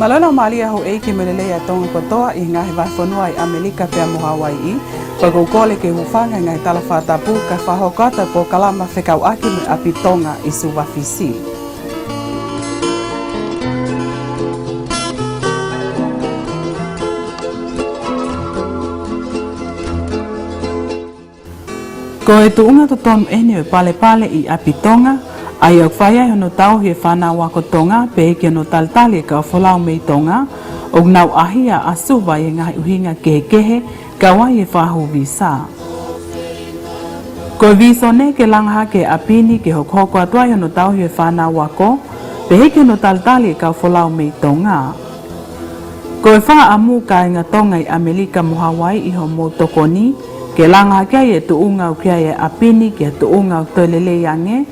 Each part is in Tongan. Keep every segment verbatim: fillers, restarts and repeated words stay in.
Mālō e laumālie ʻa houʻeiki mo e lelei ʻa Tonga kotoa ʻi he ngaahi vahefonua ʻi ʻAmelika pea mo Hauaiʻi. Pea ʻoku ou kole ke u hūfanga he ngaahi tala fakatapu kae fakahoko atu e polokalama fekauʻaki mo e ʻapi Tonga ʻi Suva, Fisi. Ko e tuʻunga totonu ʻeni ʻo e palepale ʻi ʻapi Tonga, ʻa ia ʻoku fai ai hono tauhi e fānau ako Tonga, pehē ki hono talitali e kau folau mei Tonga, ʻoku nau ʻaʻahi ʻa Suva ʻi he ngaahi ʻuhinga kehekehe, kau ai e fakahū visa. Ko e vīsone ke langa hake e ʻapi ni ke hokohoko atu ai hono tauhi e fānau ako, pehē ki hono talitali e kau folau mei Tonga. Ko e fakaʻamu kāinga Tonga ʻi ʻAmelika mo Hauaiʻi ʻi hoʻomou tokoni, ke langa hake ai e tuʻunga ʻoku ʻi ai e ʻapi ni ki ha tuʻunga ʻoku toe lelei ange,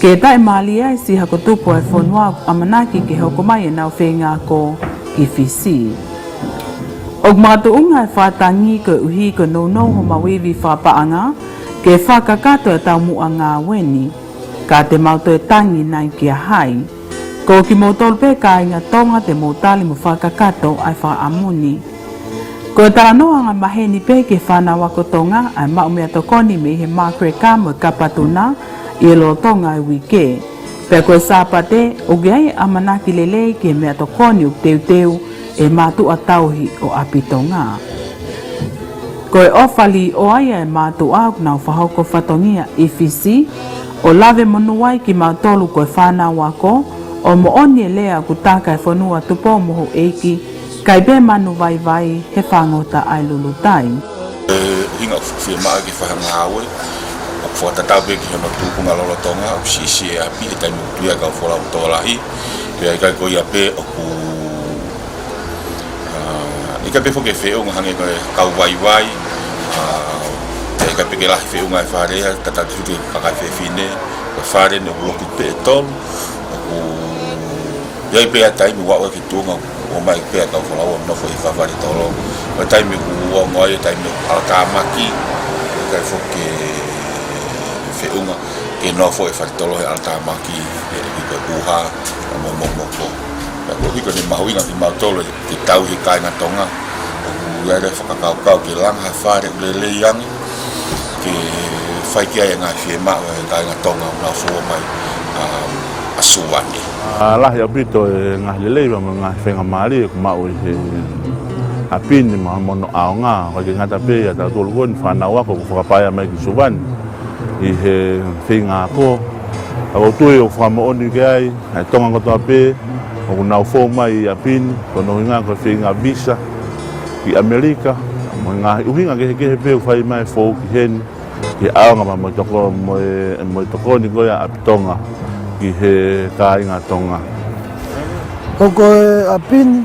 ke taʻimālie ai siʻi hako tupu ʻo e fonua ʻoku ʻamanaki ke hoko mai ʻenau feinga ako ki Fisi. ʻOku makatuʻunga e fakatangi koeʻuhi ko e nounou homau ivi fakapaʻanga, ke fakakakato e taumuʻa ngāue ni. Ka te mau toe tangi nai kia hai? Ko kimoutolu pē kāinga Tonga te mou tali mo fakakakato ʻa e fakaʻamu ni. Ko e talanoa angamaheni pē ki he fānau ako Tonga ʻa e maʻu meʻatokoni mei he mākreka mo e kapa tuna ʻi he lolotonga e uike. Pea ko e Sāpate, ʻoku ʻi ai e ʻamanaki lelei ki he meʻatokoni ʻoku teuteu ʻe he mātuʻa tauhi ʻo ʻapi Tonga. Ko e ʻofa līʻoa ia ʻa e mātuʻa ʻoku nau fakahoko fatongia ʻi Fisi, ʻo lave monū ai kimautolu ko e fānau ako, ʻo moʻoni e lea ʻoku taka e fonua Tupou mo Houʻeiki, ʻikai pē manu vaivai he fangota ʻa e lulutai. E, ʻuhinga ʻoku fiemaʻu ke fai ha ngāue, ʻoku fakatatau pē ki hono tupuʻanga lolotonga, ʻoku siʻisiʻi e ʻapi, he taimi ʻoku tuʻu ai e kau folau tokolahi, pea ʻikai ko ia pē ʻoku ʻA, ʻikai pē foki ke feʻunga hangē ko e kau vaivai, ʻa, ʻikai pē ke lahi feʻunga e fale, ʻa, tatau te u fai ki he kakai fefine, ko e fale ni ʻoku loki pē ʻe tolu, ʻoku ʻi ai pē ʻa e taimi ʻoku aʻu ki he tuʻunga ʻoku ō mai pē ʻa e kau folau ʻo nofo ʻi he fale tolo. Ko e taimi ʻoku ongo ai, ʻa e taimi ʻoku ʻalatāmaki, ʻikai foki ke feʻunga ke nofo ʻi he fale tolo he ʻalatāmaki, ʻi he ʻuha, ʻa mo mo mo ko. Pea ko e ʻuhi ko ʻene mahuʻinga kimautolu ke tauhi e kāinga Tonga. ʻOku ʻi ai e fakakaukau ke langa ha fale ʻoku lelei ange, ke fai ki ai e ngaahi fiemaʻu ʻa e kāinga Tonga ʻoku nau folau mai, ʻa, ʻa Suva ni. ʻA, lahi ʻaupito e ngaahi lelei pea mo e ngaahi faingamālie ʻoku maʻu ʻi he ʻapi ni mo hono ʻaonga, ʻikai ke ngata pē ʻia tautolu ko eni fānau ako ʻoku fakapaea mai ki Suva ni ʻi he feinga ako. Ka ʻoku ou tui ʻoku fakamoʻoni ki ai ʻa e Tonga kotoa pē ʻoku nau folau mai ʻi ʻapi ni, ko hono ʻuhinga ko e feinga visa ki ʻAmelika, mo e ngaahi ʻuhinga kehekehe pē ʻoku fai mai e folau ki heni, ki he ʻaonga pea mo e toko-, mo e, mo e tokoni ko ia ʻa ʻapi Tonga ki he kāinga Tonga. Ko e ʻapi ni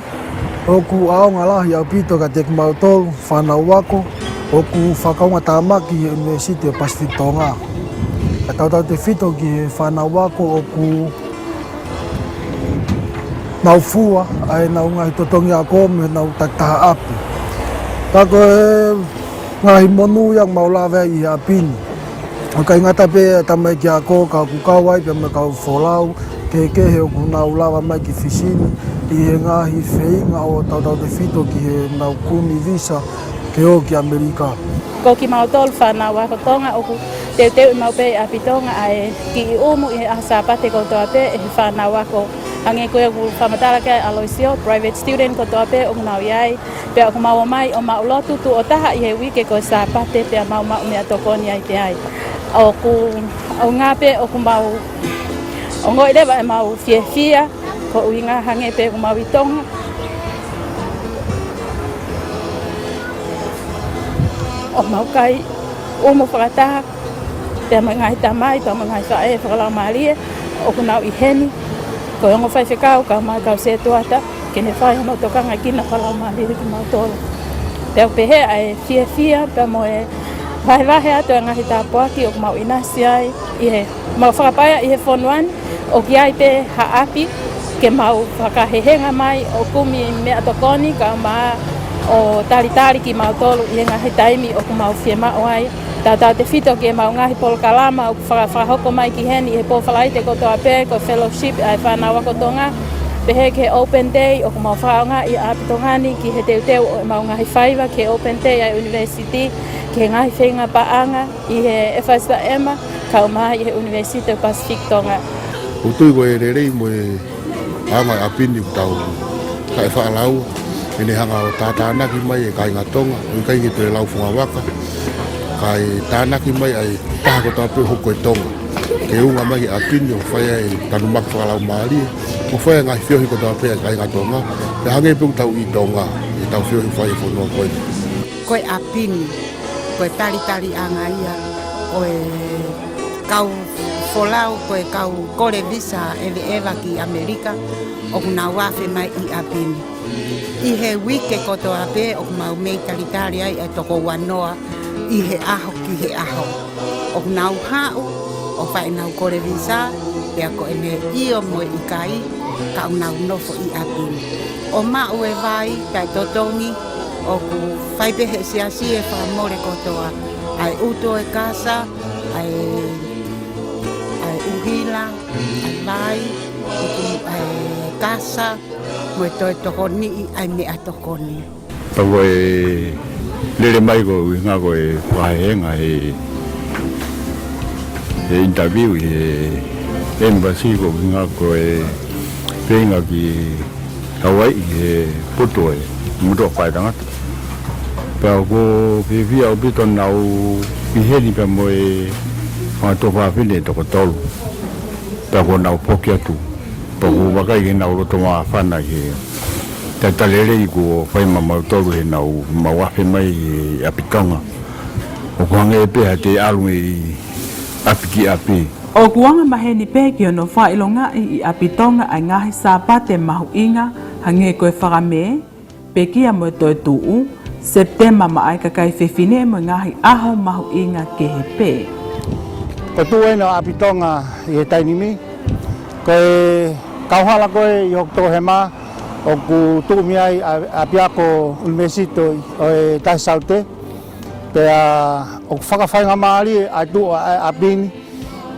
ʻoku ʻaonga lahi ʻaupito kiate kimautolu fānau ako ʻoku fakaungatāmaki ʻi he ʻUnivēsiti ʻo e Pasifiki Tonga. Ka tautautefito ki he fānau ako ʻoku nau fua ʻa ʻenau ngaahi totongi ako mo ʻenau takitaha ʻapi. Ka ko e ngaahi monū ia ʻoku mau lave ai ʻi he ʻapi ni. ʻOku ʻikai ngata pē ʻa e tamaiki ako ka ʻoku kau ai pea mo e kau folau kehekehe ʻoku nau lava mai ki Fisi ni ʻi he ngaahi feinga ʻo tautautefito ki heʻenau kumi visa ke ō ki ʻAmelika. Ko kimautolu fānau ako Tonga ʻoku teuteuʻi maʻu pē ʻi ʻapi Tonga ʻa e kiʻi ʻumu ʻi he ʻaho Sāpate kotoa pē ʻe he fānau ako. Hangē ko ia ʻoku fakamatala ki ai ʻa Aloisio, private student kotoa pē ʻoku nau ʻi ai. Pea ʻoku mau ō mai ʻo mau lotu tuʻo taha ʻi he uike ko e Sāpate pea mau maʻu meʻatokoni ai pē ai. ʻOku, ʻuhinga pē ʻoku mau ongoʻi leva ʻemau fiefia, ko e ʻuhinga hangē pē ʻoku mau ʻi Tonga. ʻOku mau kai ʻumu fakataha, pea mo e ngaahi tamai, pea mo e ngaahi faʻē fakalaumālie, ʻoku nau ʻi heni, ko e ongo faifekau, kau mai kau sētuata, ke ne fai hono tokangaʻi kinaua fakalaumālie kimautolu. Pea ʻoku pehē ʻa e fiefia, pea mo e vahevahe atu e ngaahi tāpuaki ʻoku mau ʻinasi ai, ʻi he mau fakapaea ʻi he fonua ni, ʻoku ʻi ai pē ha ʻapi, ke mau fakahehenga mai ʻo kumi meʻatokoni, kau mai ʻo talitali kimautolu ʻi he ngaahi taimi ʻoku mau fiemaʻu ai. Tautautefito ki heʻemau ngaahi polokalama ʻoku faka-, fakahoko mai ki heni ʻi he pō Falaite kotoa pē, ko e fellowship ʻa e fānau ako Tonga. Pehē ki he Open Day, ʻoku mau fakaʻaongaʻi ʻa ʻApitonga ni ki he teuteu ʻo ʻemau ngaahi faiva ki he Open Day ʻa e ʻunivēsiti, ki he ngaahi feinga paʻanga ʻi he F S M, kae ʻumaʻā ʻi he ʻUnivēsiti ʻo e Pasifiki Tonga. ʻOku ou tui ko e lelei mo e ʻaonga ʻo e ʻapi ni ʻoku tau taʻefaʻalaua, ʻene hanga ʻo tātānaki mai e kāinga Tonga, ʻo ʻikai ke toe lau fungavaka, kae tānaki mai ai taha kotoa pē ʻoku hoko ʻi Tonga. Ke unga mai ki he ʻapi ni ʻo fai ai e tanumaki fakalaumālie, ʻo fai ai e ngaahi feohi kotoa pē ʻa e kāinga Tonga, pea hangē pē ʻoku tau ʻi Tonga, ʻi heʻetau feohi fai e fonua ko eni. Ko e ʻapi ni, ko e talitaliʻanga ia ʻo e kau folau, ko e kau kole visa ʻeveʻeva ki ʻAmelika, ʻoku nau afe mai ʻi ʻapi ni. ʻI he uike kotoa pē ʻoku mau mei talitali ai e toko uanoa ʻi he ʻaho ki he ʻaho. ʻOku nau haʻu ʻo fai ʻenau kole visa, pea ko ʻene ʻio mo e ʻikai, ka ʻoku nau nofo ʻi ʻapi ni. ʻO maʻu e vai, taʻetotongi, ʻoku fai pē ʻe he siasi e fakamole kotoa. ʻA e utu ʻo e kasa, ʻa e, ʻa e ʻuhila, ʻa e vai, utu, ʻa e kasa, mo e toe tokoniʻi ʻa e meʻatokoni. Pea ko e lele mai ko e ʻuhinga ko e fakahēhēnga he, he interview he embassy ko e ʻuhinga ko e feinga ki Hawaiʻi he poto e motuʻa fai tangata. Pea ʻoku ou fiefia ʻaupito naʻa ku ʻi heni pea mo e fanga tuofāfine ʻe toko tolu. Pea kuo nau foki atu. Pea ʻoku ou vakai ki heʻenau loto māfana ʻi he talitali lelei kuo fai maʻamautolu heʻenau mau afe mai ʻi ʻApitonga. ʻOku hangē pē ha toe ʻalu ʻi ʻapi ki ʻapi. ʻOku angamaheni pē ki hono fakaʻilongaʻi ʻi ʻApitonga ʻa e ngaahi Sāpate mahuʻinga, hangē ko e Fakamē, Pekia mo e Toetuʻu, Sepitema maʻa e kakai fefine mo e ngaahi ʻaho mahuʻinga kehe pē. Ko e tuʻu eni ʻo ʻApitonga ʻi he taimi ni, ko e kauhala ko ē ʻi hoku tokohema ʻoku tuʻu mei ai ʻa, ʻapiako ʻUnivēsiti ʻo e Tahi Saute, pea ʻoku fakafaingamālie ʻa e tuʻu ʻa e ʻapi ni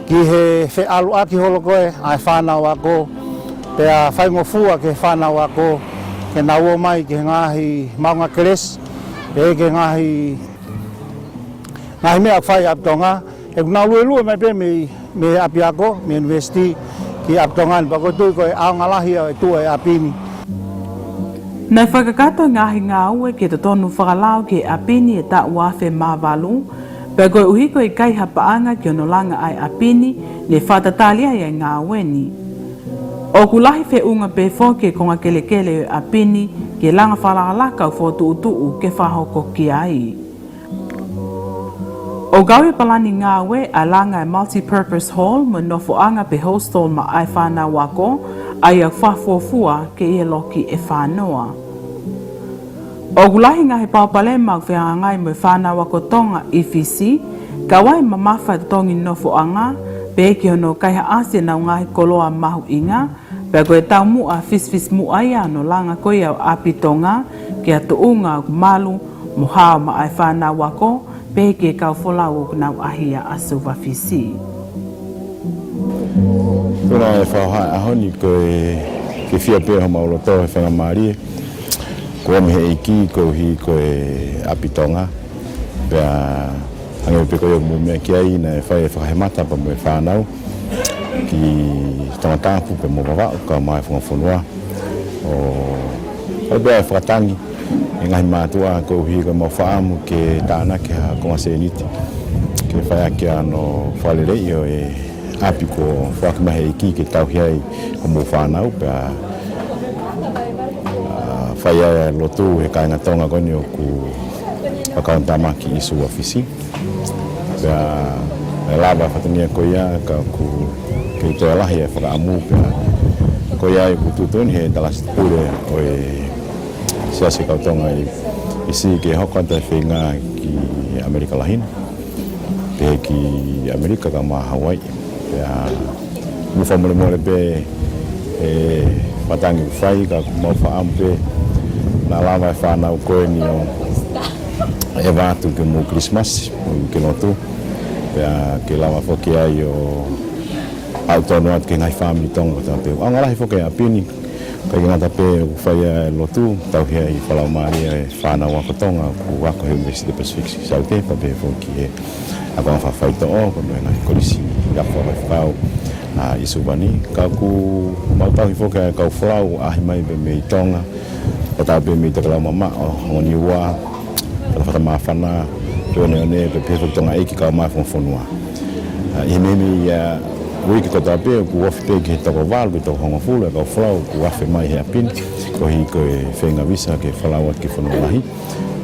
ki he feʻaluʻaki holo ko ē ʻa e fānau ako, pea faingofua ki he fānau ako ke nau ō mai ki he ngaahi maʻunga kelesi, pe ki he ngaahi, ngaahi meʻa ʻoku fai ʻi ʻApitonga, he ʻoku nau luelue mai pē mei, mei he ʻapiako, mei he ʻunivēsiti ki ʻApitonga ni, pea ʻoku ou tui ko e ʻaonga lahi ia ʻo e tuʻu ʻa e ʻapi ni. Naʻe fakakakato e ngaahi ngāue ki he totonu fakalao ki he ʻapi ni he taʻu ua afe mā valu, pea koeʻuhi ko e ʻikai ha paʻanga ki hono langa ʻa e ʻapi ni, ne fakatatali ai ʻa e ngāue ni. ʻOku lahi feʻunga pē foki e konga kelekele ʻo e ʻapi ni ki he langa fakalakalaka ʻo e fokotuʻutuʻu ke fakahoko ki ai. ʻOku kau he palani ngāue ʻa e langa e multi-purpose hall mo e nofoʻanga pe hostel maʻa e fānau ako, ʻa ia ʻoku fakafuofua ke ʻi he loki ʻe fā noa. ʻOku lahi e ngaahi palopalema ʻoku fehangahangai mo e fānau ako Tonga ʻi Fisi, kau ai e mamafa e totongi nofoʻanga, pehē ki hono kaihaʻasi ʻenau ngaahi koloa mahuʻinga, pea ko e taumuʻa fisifisimuʻa ia hono langa ko ia ʻo ʻApitonga ki ha tuʻunga ʻoku malu mo hao maʻa e fānau ako, pehē ki he kau folau ʻoku nau ʻaʻahi ʻa Suva Fisi. Ko e fakahā ʻaho ni ko e fiefia pē homau loto he faingamālie kuo ʻomi he ʻEiki koeʻuhi ko e ʻApitonga. Pea hangē pē ko ia ʻoku mou meʻa ki ai, naʻe fai e fakahemata pea mo e fānau ki Tongatapu pea mo Vavaʻu kae ʻumaʻā e fungafonua. ʻO, ʻo pea fakatangi e ngaahi mātuʻa koeʻuhi ko ʻemau fakaʻamu ke tānaki ha konga sēniti ke fai ʻaki hano fakaleleiʻi ʻo e ʻapi kuo foaki mai he ʻEiki ke tauhi ai homou fānau, pea, ʻa, fai ai e lotu he kāinga Tonga ko eni ʻoku fakaongo tamaki ʻi Suva Fisi. Pea, ʻe lava e fatongia ko ia ka ʻoku kei toe lahi e fakaʻamu, pea ko ia ʻoku tuʻutuʻuni he Talasi Pule ʻo e Siasi Kau Tonga ʻi, ʻi Fisi ke hoko atu e feinga ki ʻAmelika Lahi ni, pehē ki ʻAmelika kae ʻumaʻā Hawaiʻi. Pea mou fakamolemole pē e fakatangi ʻoku fai, ka ʻoku mau fakaʻamu pē naʻa lava e fānau ko eni ʻo ʻeva atu ke mou Kilisimasi, mou ke lotu. Pea ke lava foki ai ʻo Aʻu tonu atu ki he ngaahi fāmili Tonga kotoa pē. ʻOku ʻaonga lahi foki e ʻapi ni, ʻikai ke ngata pē ʻoku fai ai e lotu, tauhi ai e fakalaumālie e fānau ako Tonga, ʻoku ako he University Pacific Saute, pea pehē foki ki he akoʻanga fakafaitoʻo, pea mo e ngaahi kolisi ako fakafaifekau, ʻa, ʻi Suvani. Ka ʻoku mau tauhi foki ʻa e kau folau, ʻaʻahi mai pē mei Tonga, ʻo tautefito pē mei Tokelau mamaʻo, Niua, Fatafata Māfana, Tuʻi ʻOneʻone, pea pehē foki ki Tonga ʻEiki kae ʻumaʻā e Funga Fonua. ʻA, ʻi he meimei, ʻa, uike kotoa pē, ʻoku ofi pē ki he toko valu, ki he toko hongofulu e kau folau ʻoku afe mai he ʻapi ni, koeʻuhi ko e feinga visa ke folau atu ki he fonua lahi.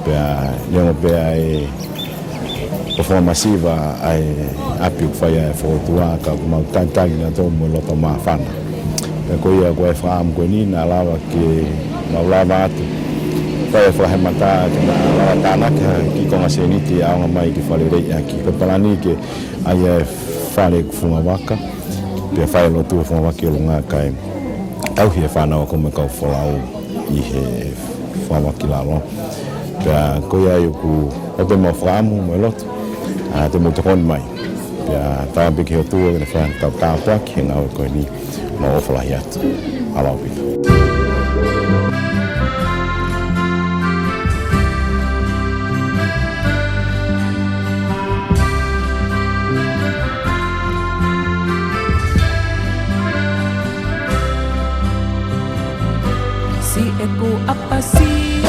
Pea neongo pē ʻa e ʻoku fakamasiva ʻa e ʻapi ʻoku fai ai e fokoutua, ka ʻoku mau talitali kinautolu mo e loto māfana. Pea ko ia ko e fakaʻamu ko eni naʻa lava ke mau lava atu fai e fakahemata ke na lava tānaki ha kiʻi konga sēniti ʻaonga mai ke fakaleleiʻaki. Ko e palani ke ʻai e fale ʻoku fungavaka, pea fai e lotu he fungavaka ʻi ʻolunga kae tauhi e fānau ako mo e kau folau ʻi he fungavaka ʻi lalo. Pea ko ia ai ʻoku ʻoatu ʻemau fakaʻamu mo e lotu, ʻa, te mou tokoni mai. Pea tala pē ki he ʻOtua ke ne fai haʻane kau tāpuaki he ngāue ko eni, mau ʻofa lahi atu. ʻAlā ʻaupito. Siʻeku ʻapasi